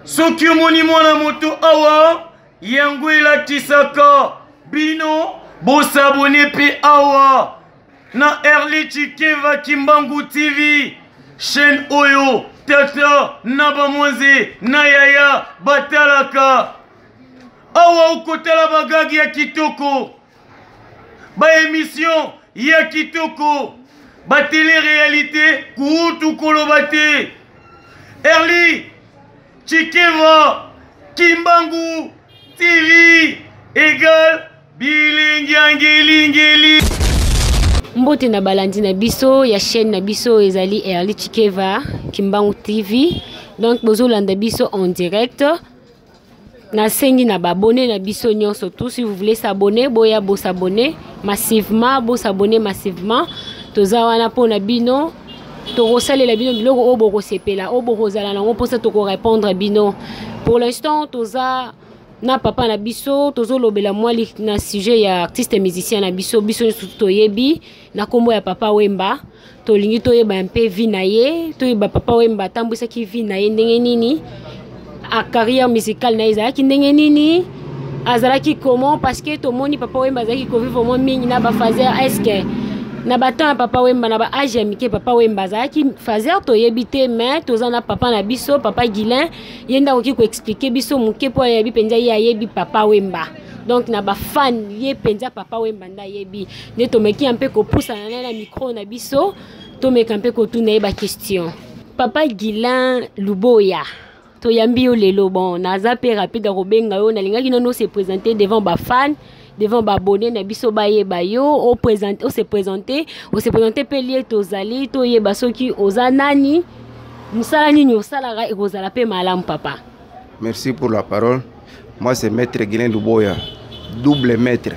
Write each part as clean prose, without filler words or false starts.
Soki omoni mwana moto awa, yango elakisaka bino bosabone mpe awa na Erly Tshikeva Kimbangu TV, chaîne oyo tata na bamwanze na yaya batalaka. Awa okotala bagagi ya kitoko, ba émission ya kitoko, ba télé-réalité kutu koloba te. Erly Tshikeva Kimbangu TV égale bilengi ya ngelingeli. Mbote na balandi na biso ya chaîne na biso ezali Erly Tshikeva Kimbangu TV. Donc bozolanda biso en direct. Nasengi na babone na biso nyonso tout, si vous voulez s'abonner, boya bo s'abonner massivement, bo s'abonner massivement. Toza wana mpo na bino, tokosalela bino biloko oyo bokosepela, oyo bokozala nango mposa, tokorépondre bino. Pour l'instant toza na papa na biso, tozolobela mwa na sujet ya artiste musicien na biso, biso nyonso toyebi na nkombo ya Papa Wemba. Tolingi toyeba mpe vie na ye, toyeba Papa Wemba atambwisaki vie na ye ndenge nini, a carrière musicale na ye ezalaki ndenge nini, azalaki comment, parce que tomoni Papa Wemba azalaki kovivre mwa mingi na bafaser. Est-ce que na batemps ya Papa Wemba, na baage ya mike, Papa Wemba azalaki faser? Toyebi te, mais toza na papa na biso, papa Guilin, ye nde akoki koexpliquer biso moke, mpo ayebi mpenza, ye ayebi Papa Wemba. Donc na bafan ye mpenza Papa Wemba nde ayebi. Nde tomeki ya mpe kopusana na ye na micro na biso, tomeka mpe kotuna ye baquestion. Papa Guilin Luboya, toyambi yo lelo. Bon, naza mpe rapide ya kobenga yo, nalingaki nano se présenter devant bafan, devant baabonné na biso, bayeba yo, oprésente, ose présente, ose présente mpe lie tozali, toyeba soki oza nani, mosala nini osalaka, ekozala mpe malamu, papa. Merci pour la parole. Moi, c'est Maître Guilin Luboya, double maître.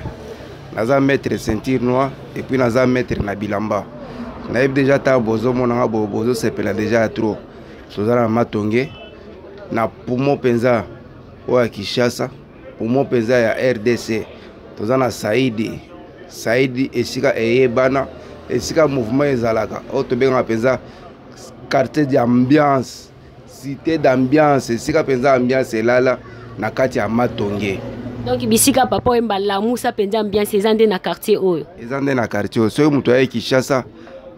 Naza maître ceinture noire et puis naza maître na bilamba. Nayebi déjà ta bozo monanga bo bozo sepela déjà ya trop. Toza na Matonge na poumon mpenza oyo ya Kinshasa, poumon mpenza ya RDC. Toza na Saidi. Saidi esika eyebana, esika mouvement ezalaka. Oyo tobengaka mpenza quartier d'ambiance, cité d'ambiance, esika mpenza ambiance elala na kati ya Matonge. Donc bisika Papa Wemba lamusa mpenza ambiance eza nde na quartier oyo? Eza nde na quartier oyo. Soki moto aye Kinshasa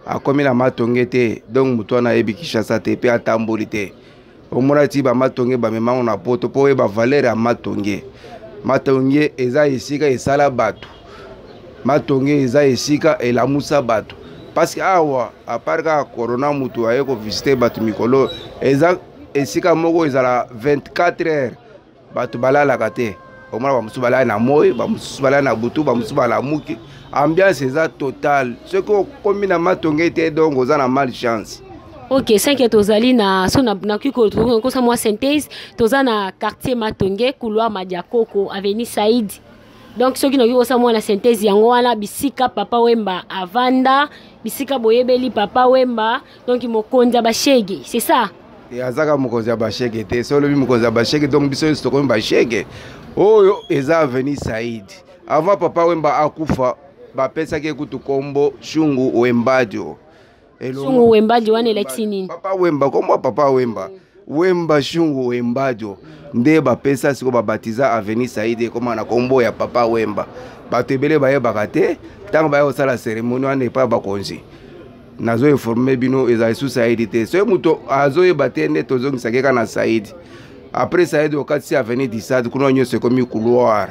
akomi na Matonge te, donc moto wana ayebi Kinshasa te mpe atamboli te. Omona ti bamatonge bamemango na poto mpo oyeba valeur ya Matonge. Matonge eza esika esala bato, Matonge eza esika elamusa bato, parce que awa, à part kaka corona, moto aye kovisite bato mikolo, eza esika moko ezala 24 heures bato balalaka te. Omona bamosusu balali na moi, bamosusu balali na butu, bamosusu balamuki, ambiance eza total. Soki okomi na Matonge te, donc oza na malchance. Ok, 5 tozali na so nakoki kosa mwa synthèse. Toza na quartier Matonge, couloir Madiakoko, avenue Saïd. Donc soki nakoki kosa mwa na synthèse, yango wana bisika Papa Wemba avanda, bisika boyebeli Papa Wemba, donc mokonzi ya bashege, c'est ça? E, azaka mokonzi ya bashege te. So olobi mokonzi ya bashege, donc biso nyonso tokomi bashege. Oyo eza avenue Saïd. Avant Papa Wemba akufa, bapesaki ekutu kombo Shungu Wembadio. Shungu Wembadio wana elakisi nini? Papa Wemba, kombo ya Papa Wemba, Wemba Shungu Wembadio, nde bapesa. Sikoyo babatiza avenue Saïd, ekoma na kombo ya Papa Wemba. Bato ebele bayebaka te. Ntango baya kosala cérémonie wana epai ya bakonzi, nazoinforme bino, ezala lisusu Saidi te. Soki moto azoyeba te, nde tozongisaki kaka na Saidi. Après Saidi, okatisi avenue du Stade, kuna nyonso ekomi couloir,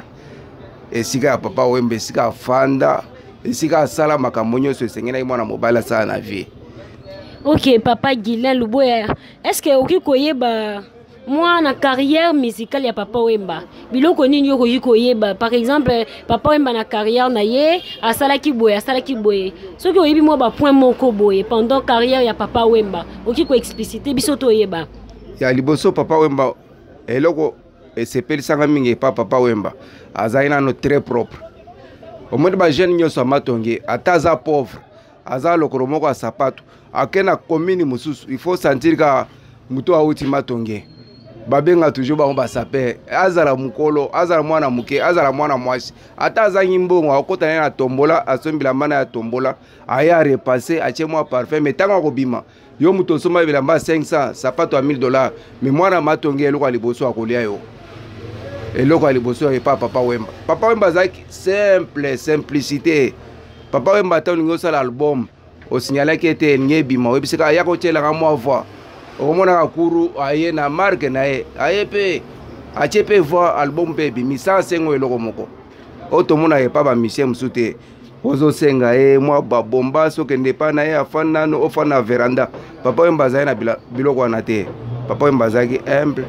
esika ya Papa Wemba, esika afanda, esika asala makambo nyonso esengelaki mwana mobali asala na vie. Ok, papa Guilin Luboya, est ce que okoki koyeba mwa na carrière musicale ya Papa Wemba, biloko nini okoki koyeba? Par exemple, Papa Wemba na carrière na ye asalaki boye, asalaki boye. Soki oyebi mwa bapoint moko boye pendant carrière ya Papa Wemba, okoki koexplicite biso toyeba. Ya liboso, Papa Wemba, eloko esepelisanga mingi epa Papa Wemba, azali nano très propre. Omoni bajeune nyonso ya Matonge, ata aza pauvre, aza lokolo moko ya sapato, ake na commune mosusu, il faut sentir kaka moto awuti Matonge. Babenga toujours bango basaper. Azala mokolo, azala mwana moke, azala mwana mwasi, ata azangi mbongo, akokota naye na tombola, asombela mana ya tombola, aye arepasse, atie mwa parfum, mais ntango akobima, Yo moto osomba bilamba 500, sapato ya 1000 $, mais mwana Matonge, eloko ya liboso akolia yo, eloko ya liboso epa Papa Wemba. Papa Wemba azalaki simple, simplicité. Papa Wemba, ata olingi osala album, osignalaki ete elingi ebima, oyebisaka aya kotielaka mwa voix, okomonaka kuru aye na marque na ye, aye mpe atie mpe voix, album mpe ebimi sans sengo eloko moko. Oyo tomonaka epa bamusicien mosusu te, ozosenga ye mwa babomba, soki okende epai na ye, afandi nano, ofanda na veranda. Papa Wemba azali na biloko wana te. Papa Wemba azalaki humble,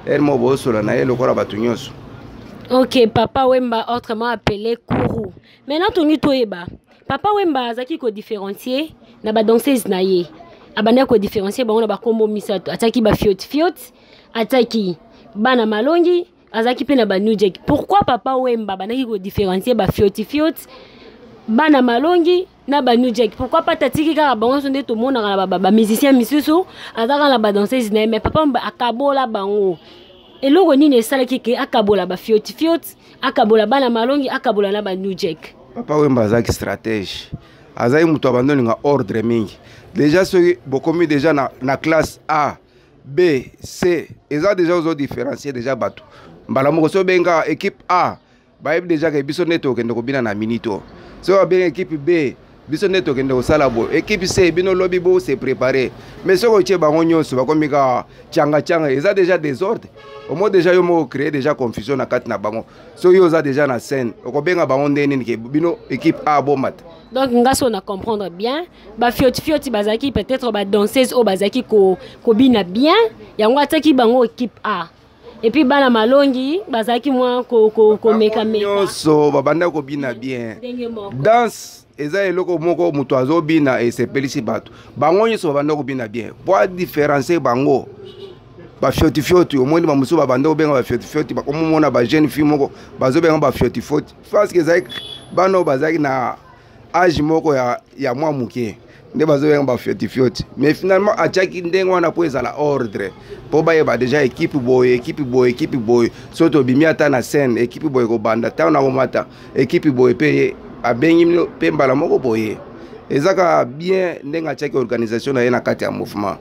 ere moko bozosola na ye lokola bato nyonso. Ok, Papa Wemba, autrement appelé Kourou. Maintenant tongi toyeba, Papa Wemba azalaki kodifférencier na badanseuse na ye, abandaki kodifférencier bango na bakombo misato. Atiaki bafioti fioti, atiaki bana malongi, azalaki mpe na ba New Jack. Pourquoi Papa Wemba abandaki kodifférencier bafioti fioti, bana malongi na ba New Jack? Pourquoi pas tatiki kaka bango nyonso nde tomonaka na bamusicien misusu, azalaka na badanseuse na ye? Mais Papa Wemba akabola bango. Eloko nini esalaki ke akabola bafioti fioti, akabola bana malongi, akabola na ba New Jack? Papa Wemba azalaki stratège, azalaki moto abandi olinga ordre mingi. Déjà soki bokomi déjà na classe A, B, C, eza déjà ozodifférencier déjà bato mbala moko. Soki obenga équipe A, bayebi déjà ke biso nde tokende kobina na minute oyo. Soki babenga équipe B, biso nde tokende kosala boye. Équipe C, bino lobi bo se préparer. Mais soki otie bango nyonso, bakomi kaka tianga-tianga, eza déjà désordre. Omo déjà yo moko créer déjà confusion na kati na bango. Soki yo oza déjà na scène, okobenga bango nde nini ke bino équipe A bomata? Donc nga so na comprendre bien, bafioti fioti bazalaki peut-être badanseuse oyo bazalaki kobina bien, yango atiaki bango équipe A, et puis bana malongi bazalaki mwa komekameka. Nyonso babanda kobina bien. Ndenge moko. Danse eza eloko moko, moto azobina esepelisi bato. Bango nyonso babanda kobina bien, po adifférencier bango bafiotifioti. Omoni bamosusu babanda kobenga bafiotifioti, bakomomona bajeune fille moko bazobenga bafiotifioti parce que ezalaki bana oyo bazalaki na age moko ya mwa moke nde bazobenga bafiotifioti. Mais finalement atiaki ndenge wana mpo ezala ordre, mpo bayeba déjà équipe boye, équipe boye, équipe boye. So tobimi ata na scène, équipe boye kobanda, ntango na komata, équipe boye mpe abengi mpe mbala moko boye. Eza kaka bien ndenge atiaki organisation na ye na kati ya mouvement.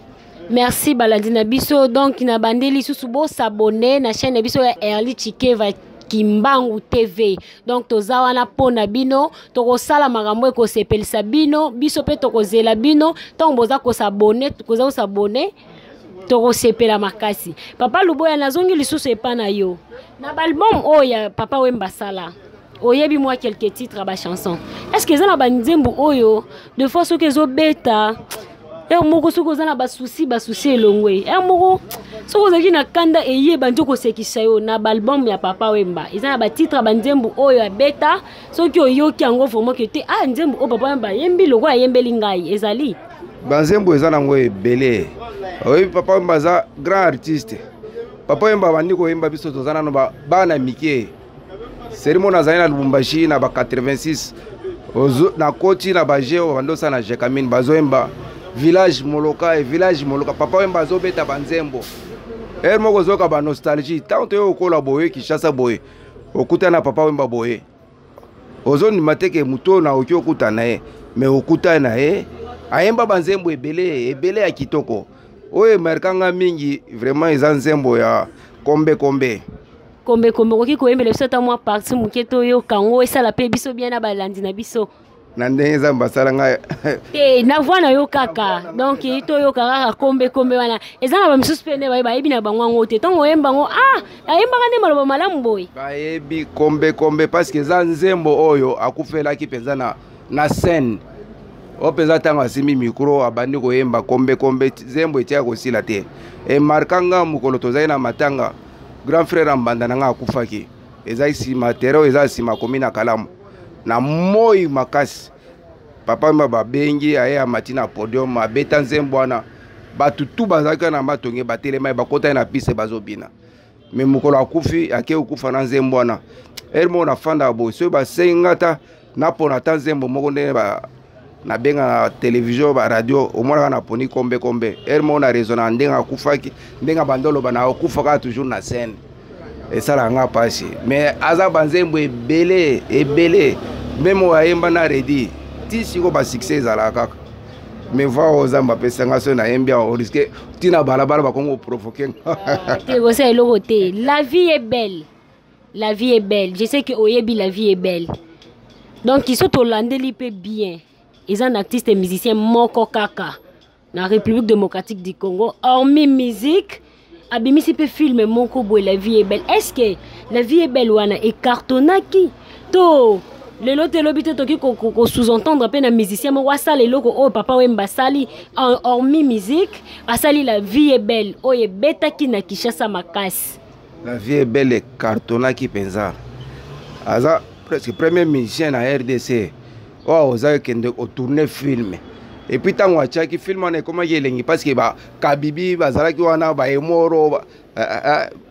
Merci balandi na biso. Donc na bandeli lisusu, bos'abonner na chaîne na biso ya Erli Chikeva Kimbangu TV. Donc toza wana mpo na bino, tokosala makambo ekosepelisa bino. Biso mpe tokozela bino ntango boza kos'abonner, koza kos'abonner, tokosepela makasi. Papa Luboya, nazongi lisusu epa na yo. Na baalbum oyo ya Papa Wemba sala, oyebi mwa quelques titres ya bachanson? Est ce que eza na banzembo oyo de fois soki ezobeta, heure moko soki oza na basusi, basusi elongwe, heure moko soki ozalaki na kanda, eyeba nti okosekisa yo? Na baalbum ya Papa Wemba, eza na batitre ya banzembo oyo abeta, soki oyoki yango vraiment ke te, ah, nzembo oyo Papa Wemba ayembi lokola ayembeli ngai, ezali? Banzembo eza nango ebele. Oyebi, Papa Wemba aza grand artiste. Papa Wemba abandi koyemba, biso toza nano bana mike. Serimo nazali na Lubumbashi na ba 86, nakoti na baje oyo babandi osala na Gécamines, bazoyemba "Village Moloka" e "Village Moloka". Papa Wemba azobeta banzembo, heure moko ozoyoka banostalgie. Ntango toye kokola boye, Kinshasa boye, okutana na Papa Wemba boye, ozondima te ke motu oyo nakoki okuta na ye. Mais okuta na ye, ayemba banzembo ebele ebele ya kitoko. Oyo emarquanga mingi vraiment eza nzembo ya "Kombe Kombe". "Kombe Kombe", okoki koyembela biso ata mwa partie moke, toyoka yango, esala mpe biso bien na balandi na biso? Na ndenge Nzambe asala ngai. Te, na voix na yo kaka. Donc toyoka kaka "Kombe Kombe" wana. Eza na bamisusu mpe nde bayebi na bango yango te. Ntango oyemba yango, ah, ayembaka nde maloba malamu boye. Bayebi "Kombe Kombe" parce que eza nzembo oyo akufelaki mpenza na scène oyo mpenza. Ntango asimbi micro, abandi koyemba "Kombe Kombe", nzembo etiaka kosila te. Emarqua nga mokolo tozali na matanga, grand frère ya mbanda na nga akufaki. Ezali nsima terrain oyo eza nsima akomi na kalamu na moi makasi. Papa ma babengi aye, amati na podium, abeta nzembo wana. Bato tu bazalaki na Matonge batelema, ye bakota ye na piste, bazobina. Mais mokolo akufi, ake kokufa na nzembo wana. Heure moko nafandaka boye, soki basengi nga ata napona ata nzembo moko ndenge nabenga na télévision, baradio, omonaka naponi "Kombe Kombe". Heure moko na raisonna ndenge akufaki, ndenge abandi oloba na akufa kaka toujours na scène, esalaka nga mpasi. Mais aza banzembo ebele ebele, même oyo ayemba na Redi, ti sikoyo basuccès ezalaka kaka. Mais voix oyo Nzambe apesa nga, soki nayembi awa, orisque ntina balabala bakongo provoke nga. Ah, te, kosala eloko te. La vie est belle, la vie est belle. Je sais que oyebi La vie est belle. Donc so tolandeli mpe bien, eza na artiste musicien moko kaka na République démocratique du Congo, hormis musique, abimisi mpe film moko boye, La vie est belle. Est ce que La vie est belle wana ecartonnaki to lelo te? Elobi te, toki kosous-entendre mpe na musicien moko asala eloko oyo Papa Wemba asali, hormis musique, asali La vie est belle oyo ebetaki na Kinshasa makasi. La vie est belle ecartonnaki mpenza. Aza presque premier musicien na RDC oyo oza ekende otourne film. Et puis ntango atiaki film wana, ekomaki elengi parce que bakabibi bazalaki wana, baemoro,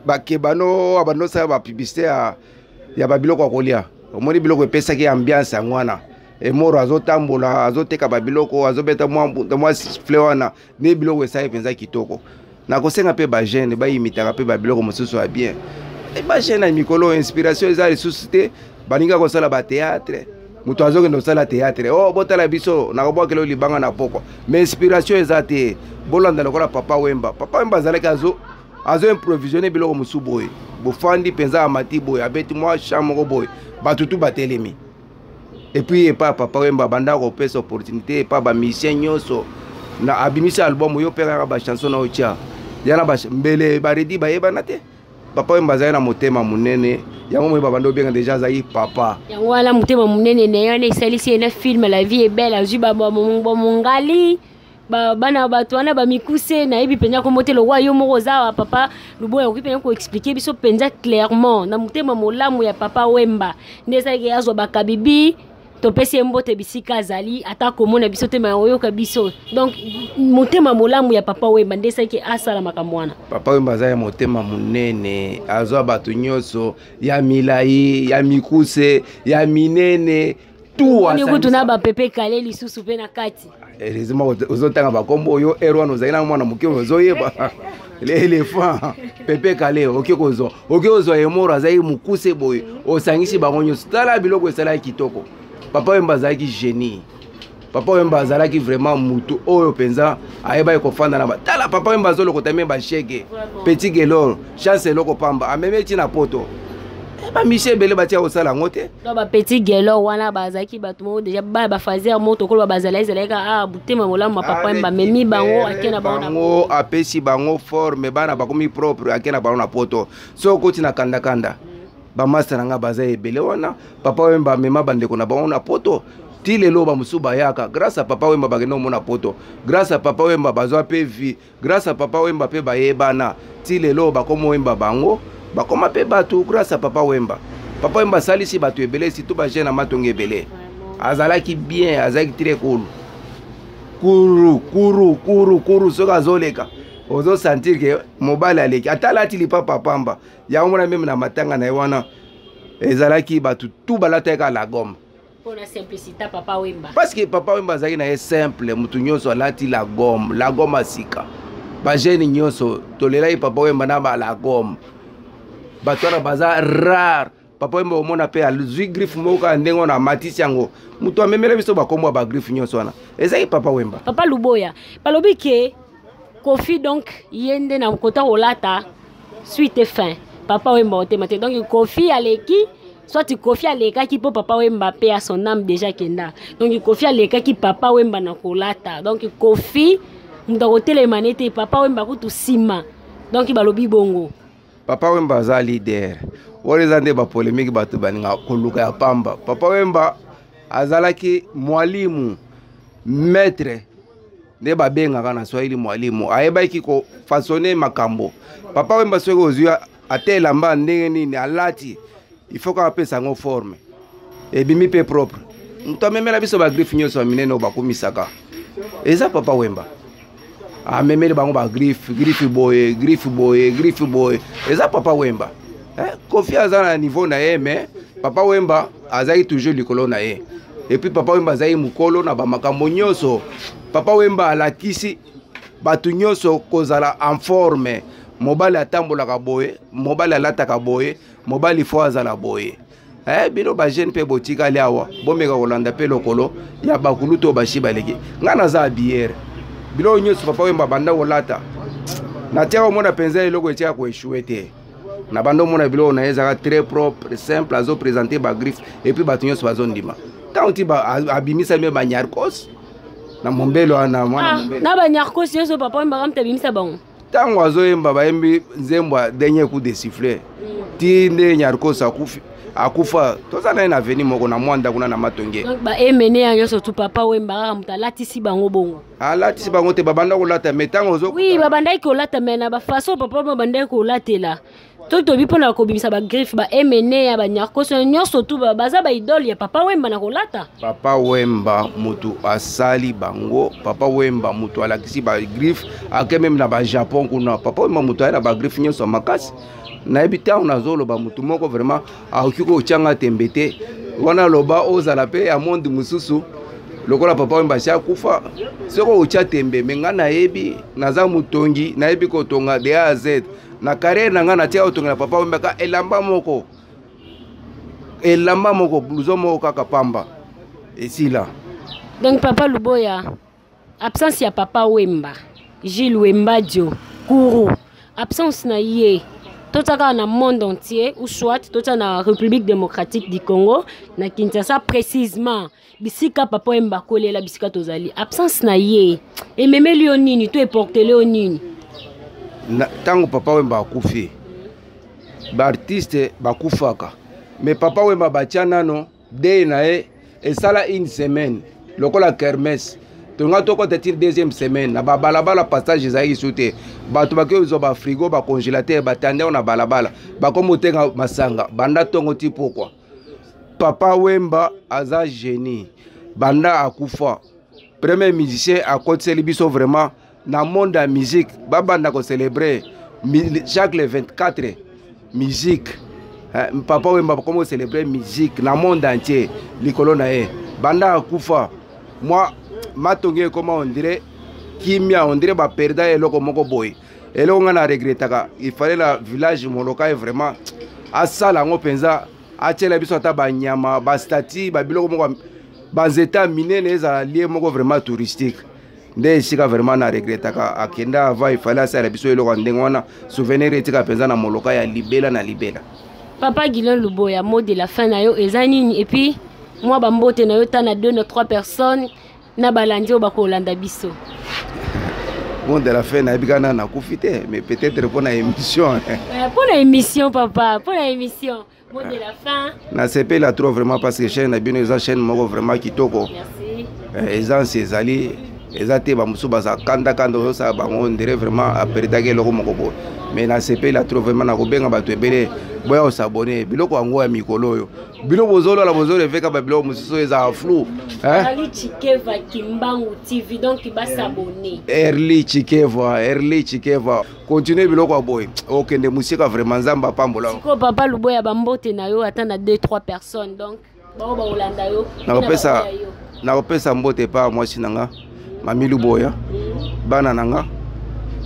bakebano, bandosala bapublicité ya babiloko ya kolia. Omoni biloko epesaki ambiance yango wana. Emoro azotambola, azoteka babiloko, azobeta mwa sifflet wana nde biloko esali mpenza kitoko. Nakosenga mpe bajeune bayimitaka mpe babiloko mosusu ya bien. Bajeune ya mikolo, inspiration eza lisusu te. Balingi kosala bathéâtre, moto azokende kosala théâtre, o oh, botala biso, nakobwakela libanga na pokwa, mais inspiration eza te. Bolanda lokola Papa Wemba. Papa Wemba azalaki azo improvisionne biloko mosusu boye. Bofandi mpenza, amati boye, abeti mwa champ moko boye, bato tu batelemi. Et puis epa Papa Wemba banda kopesa opportunité epa bamusicien nyonso. Na abimisi album, yo mpe kaka bachanson na otya yana mbele baredi bayebana te. Papa Wemba azali na motema monene, yango moyeba banda obenga déjà azali papa. Yango wana motema monene na ye wana esalisi ye na film La vie est belle, azwi bamongali, bana bato wana bamikuse. Nayebi mpenza kombo te. Lokwa yo moko oza awa, Papa Luboya, okoki mpenza koexpliquer biso mpenza clairement na motema molamu ya Papa Wemba nde esalaki azwa bakabibi. Topesi ye mbote bisika azali, ata komona biso te, ma oyoka biso. Donc motema molamu ya Papa Wemba nde esalaki asala makambo wana. Papa Wemba aza ya motema monene, azwa bato nyonso, ya milai, ya mikuse, ya minene. Kutu na bapepe kale lisusu mpe na kati. Heureusement ozotanga bakombo oyo. Ere wana ozali na mwana moke, ozoyeba l'éléphant Pepe Kale, oke kozwa, oke kozwa Emoro, azalaki mokuse boye, osangisi bango nyonso, tala biloko esalaki kitoko. Papa Wemba azalaki génie. Papa Wemba azalaki vraiment mutu oyo mpenza ayebaki kofanda na tala Papa Wemba azolokota me bashege, Petit Gelor, Chance, eloko pamba, amemi ti na Poto. Bamisie ebele batia kosala yango te. Donc bapetit Gelor wana bazalaki bato moko déjà baya bafaser moko, tokoloba bazala ezalaki a butema molamu ma Papa Wemba, amemi bango, ake na bango, apesi bango forme, bana bakomi propre, ake na bango na Poto. So okoti na kandakanda, bamaster na nga baza ebele wana. Papa Wemba amema bandeko na bango na Poto. Ti lelo bamosusu bayaka grâce à Papa Wemba, bakende omona Poto grâce à Papa Wemba, bazwa mpe vie grâce à Papa Wemba, mpe bayebana ti lelo, bakoma Wemba, bango bakoma mpe bato grâce à Papa Wemba. Papa Wemba asalisi bato ebele, surtout bajeune na Matonge ebele. Azalaki bien, azalaki très cool, kuru kuru kuru kuru. Soki azoleka, ozosentir ke mobali aleki, ata alati lipapa pamba. Yango mona même na matanga na ye wana, ezalaki bato tu balataki la gomme. Mpona simplicité Papa Wemba. Parce que Papa Wemba azalaki na ye simple, motu nyonso alati la gomme, la gomme asika. Bajeune nyonso tolelaki Papa Wemba na bala gomme. Bato wana baza rare. Papa Wemba omona mpe azwi griffe moko kaka ndenge wana, amatisi yango. Moto amemela biso bakombo ya bagriffe nyonso wana ezalaki Papa Wemba. Papa Luboya, balobi ke Kofi, donc ye nde na kota kolata suite fin Papa Wemba otema te. Donc Kofi aleki, soit Kofi alekaki mpo Papa Wemba mpe ya son âme déjà kenda. Donc Kofi alekaki Papa Wemba na kolata. Donc Kofi moto akotelema nete Papa Wemba kutu nsima. Donc balobi bongo. Papa Wemba aza leader wana, eza nde bapolémique bato balinga koluka ya pamba. Papa Wemba azalaki mwalimu, maître nde babengaka na Swahili mwalimu. Ayebaki kofaçonner makambo. Papa Wemba, soki ozwi ata elamba ndenge nini alati, il faut kaka apesa yango forme, ebimi mpe propre. Moto amemela biso bagriffe nyonso ya minene oyo bakomisaka eza Papa Wemba. Amemeli bango bagriffe, griffe boye, griffe boye, griffe boye, eza Papa Wemba, eh? Kofi aza na niveau na ye, mais Papa Wemba azalaki toujours likolo na ye. Et puis Papa Wemba azalaki mokolo na bamakambo nyonso. Papa Wemba alakisi bato nyonso kozala en forme. Mobali atambolaka boye, mobali alataka boye, mobali fo azala boye. Bino bajeune mpe botikali awa, bomeka kolanda mpe lokolo ya bakulutu oyo basi baleki. Ngai naza habilleur, biloko nyonso Papa Wemba banda kolata natiaka omona mpenza eloko etiaka koéchouer te. Na banda omona biloko na ye ezalaka très propre, simple, azoprésente bagriffe et puis bato nyonso bazondima. Ntango ti abimisa me banyarkos na mombelo wana, mwana mombelo. Na banyarkos nyonso, Papa Wemba kamta abimisa bango. Ntango azoyemba, bayembi nzembo ya Dernier coup de sifflet ti nde Nyarkos akufi, akufa. Toza na ye na avenue moko na Mwanda kuna na Matonge. Donc baemene ya nyonso tu, Papa Wemba kaka moto alatisi bango bongo? Alatisi bango te, babanda kolata, mais ntango ozo Oui, babandaki kolata, mais na bafaçon Papa Wemba babandaki kolatela to tobi mpona kobimisa bagriffe, baemene ya banyarkoso nyonso tu baza baidole ya Papa Wemba na kolata. Papa Wemba moto asali bango, Papa Wemba moto alakisi bagriffe, ake même na bajapon kuna. Papa Wemba moto aye na bagriffe nyonso ya makasi. Nayebi ntango nazoloba, motu moko vraiment akoki kotyanga tembe te wana. Aloba ozala mpe ya monde mosusu lokola Papa Wemba asi akufa, soki otya tembe, mais ngai nayebi, naza motongi, nayebi kotonga de A à Z. Na carrière na ngai natia kotongela Papa Wemba ka elamba moko, elamba moko, blouson moko kaka pamba, esila. Donc Papa Luboya, absence ya Papa Wemba, Gilles Wembadio Kuru, absence na ye, totia kaka na monde entier ou soit totia na République démocratique du Congo, na Kinshasa précisement, bisika Papa Wemba akolela, bisika tozali, absence na ye ememeli yo nini to eportele yo nini? Ntango Papa Wemba akufi, baartiste bakufaka, mais Papa Wemba batia nano deuil na ye, esala une semaine lokola kermesse. Tonga tokɔta ti deuxième semaine na babalabala, passage ezalaki su te. Bato bakoki kozwa bafrigo, bacongélateur, batande na balabala, bakomi kotenga masanga banda ntongo ti pokwa. Papa Wemba aza génie. Banda akufa, premier musicien akotiseli biso vraiment na monde ya musique, babanda kocélébrer chaque le 24 musique. Papa Wemba bakomi kocélébrer musique na monde entier likolo na ye. Banda akufa, mwa Matonge ekoma on dirait kimia, on dirait baperda eloko moko boye. Eloko ngai na regretaka, il fallait na village Molokai vraiment asala yango mpenza, atiela biso ata banyama, bastatues, babiloko moko, banzete ya minene, ezala lieu moko vraiment touristique. Nde esika vraiment na regretaka, akenda avant, il fallait asala biso eloko ya ndenge wana, souvenir etika mpenza na Molokai ya libela na libela. Papa Guilin Luboya, mot de la fin na yo eza nini? Et puis mwa bambote na yo ta na deux na trois personnes na balandi oyo bakolanda biso. Mot de la fin, nayebi kaka na nakufi te, mais peut-être mpo na émission. Mpo na émission, papa, mpo na émission, mot de la fin. Nasepela trop vraiment parce que chaîne na bino eza chaîne moko vraiment kitoko. Merci. Essence ezali eza te, bamosusu baza kandakanda, ozosala bango ndere vraiment aperdaki eloko moko boye. Mais nasepela trop vraiment, nakobenga bato ebele boya kos'abonner. Biloko yango ya mikolo oyo bino bozolola, bozorêver babiloko mosusu oyo ezala flou. Erli Chikeva Kimbangu TV, donc bas'abonner. Erli Chikeva, Erli Chikeva, continue biloko ya boye, okende mosika vraiment. Nzambe apambola. Sikoyo Papa Luboya, bambote na yo ata na 2 3 personnes, donc bao baolanda yo. Nakopesa mbote epa mwasi na nga Mami Luboya, bana na nga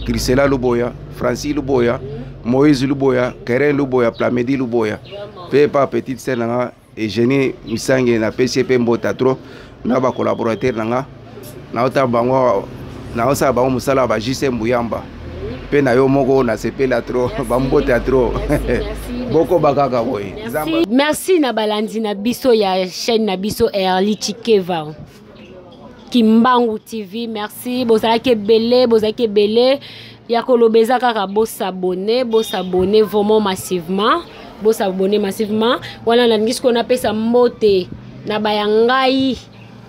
Krisela Luboya, Francis Luboya, Moïse Luboya, Keren Luboya, Plamedi Luboya, mpe pa petite sœur na nga Eugénie Misange, napesi ye mpe mbote trop, na bacollaborateur na nga naotala bango, naosala bango mosala ya bajise Mbuyamba, mpe na yo moko nasepela trop, bambote ya trop, bokoba kaka boye. Merci na balandi na biso ya chaîne na biso Erli Chikeva Kimbangu TV. Merci, bozalaki ebele, bozalaki ebele ya koloba. Eza kaka bos'abonner, bos'abonner vraiment massivement, bos'abonner massivement. Wana nalingi sikoyo napesa mbote na baya ngai,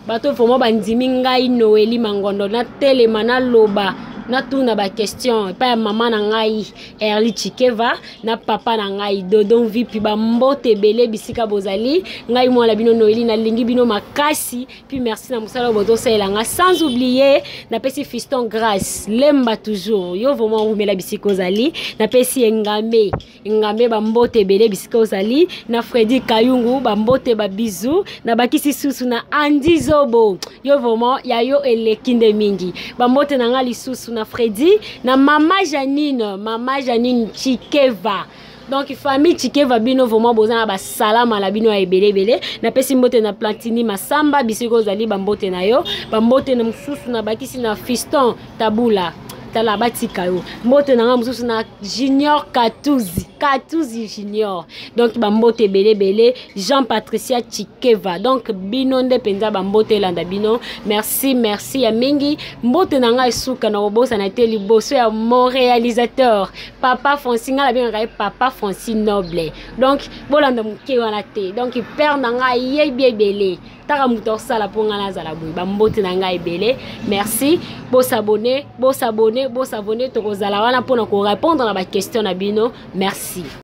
bato vraiment bandimi ngai Noeli Mangondo, natelema, naloba, natuna baquestion epai ya mama na ngai Erli Chikeva na papa na ngai Dodon Vipi. Bambote ebele bisika bozali. Ngai mwana bino Noeli, nalingi bino makasi. Puis merci na mosala oyo bozosalela nga. Sans oublier, napesi Fiston Grâce Lemba, toujours yo vraiment rumela bisika ozali. Napesi Engambe, Engambe, bambote ebele bisika ozali, na Fredi Kayungu, bambote, babizu. Nabakisi susu na Andi Zobo, yo vraiment ya yo eleki nde mingi. Bambote na nga lisusu na Fredi, na mama Janine, mama Janine Chikeva. Donc famille Tshikeva, bino vraiment boza na basalama na bino ya ebele ebele. Napesi mbote na Platini Masamba, bisika ozali, bambote na yo. Bambote na mosusu na bakisi na Fiston Tabula, tala batika yo. Mbote na nga mosusu na Junior Katuzi, Katuzi Junior. Donc bambote ebele ebele. Jean Patricia Tshikeva, donc bino nde mpenza bambote elanda bino. Merci, merci ya mingi. Mbote na ngai esuka na kobosana te liboso ya mon réalisateur Papa Francis. Ngai nabengaka ye Papa Francis Noble. Donc bolanda moke wana te. Donc père na ngai ayebi ebele, taka moto akosala mpo ngai nazala boye. Bambote na ngai ebele, merci. Bosabone, bosabone, bosabone. Tokozala wana mpona korépondre na baquestion na bino. Merci.